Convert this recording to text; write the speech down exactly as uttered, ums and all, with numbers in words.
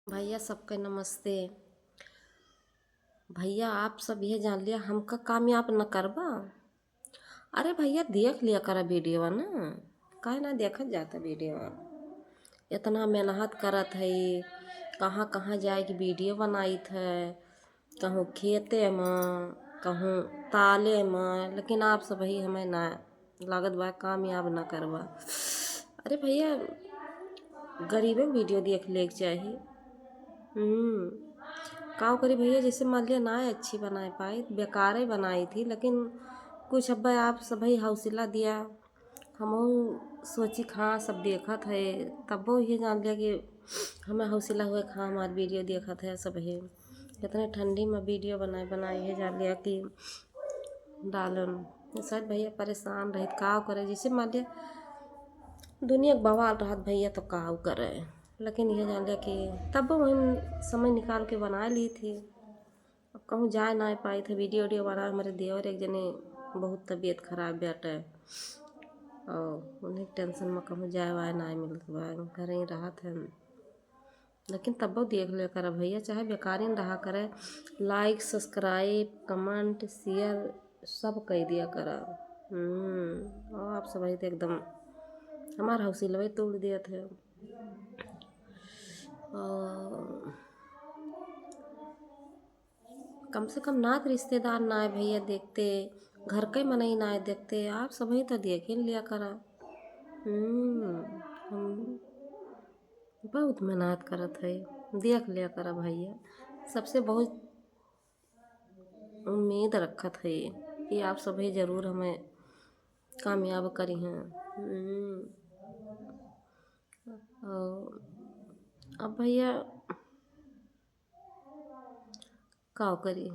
भैया, सबके नमस्ते। भैया, आप सब यह जान लिया, हमका कामयाब न करबा। अरे भैया, देख लिया करा वीडियो ना, काहे ना देखत जाता वीडियो? इतना मेहनत करत है, कहाँ कहाँ जाए के वीडियो बनाइत है, कहूँ खेते में, कहूँ ताले में, लेकिन आप सब ही हमें ना लागत बा कामयाब ना करबा। अरे भैया, गरीबे के वीडियो देख ले के चाही। हम्म, का करी भैया, जैसे मान लिया ना अच्छी बनाए पाई, बेकारे बनाई थी, लेकिन कुछ अब आप सब ही हौसला दिया, हमहू सोची हाँ सब देखत है, तब्बो ये जान लिया कि हमें हौसला हुए हाँ हमार वीडियो देखत है सब ही। इतने ठंडी में वीडियो बनाए बनाए ये जान लिया कि डालन। शायद भैया परेशान रहित, का करे, जैसे मान लिया दुनिया के बवाल रहत भैया तो का करे, लेकिन ये जान लिया कि तब्बो वही समय निकाल के बना ली थी। अब कहूँ जाए ना पाई थे, वीडियो वीडियो बनाए, हमारे देवर एक जने बहुत तबीयत खराब बाटे और उन्हें टेंशन में कहूँ जाए वाए ना मिलत बा, घर ही रहत है। लेकिन तब्बो देख ले करा भैया, चाहे बेकारिन रहा करे, like, subscribe, comment, share सब कई दिया करा। हम्म, और आप सब तो एकदम हमार हौसलवे तोड़ दिया थे। और कम से कम नात रिश्तेदार ना आए भैया देखते, घर के मनई ना आए देखते, आप सब ही तो देख ही लिया करा। हम्म, हम बहुत मेहनत करत है, देख लिया करा भैया। सबसे बहुत उम्मीद रखत है कि आप सभी जरूर हमें कामयाब करी हैं। हम्म, और अब भैया का करी,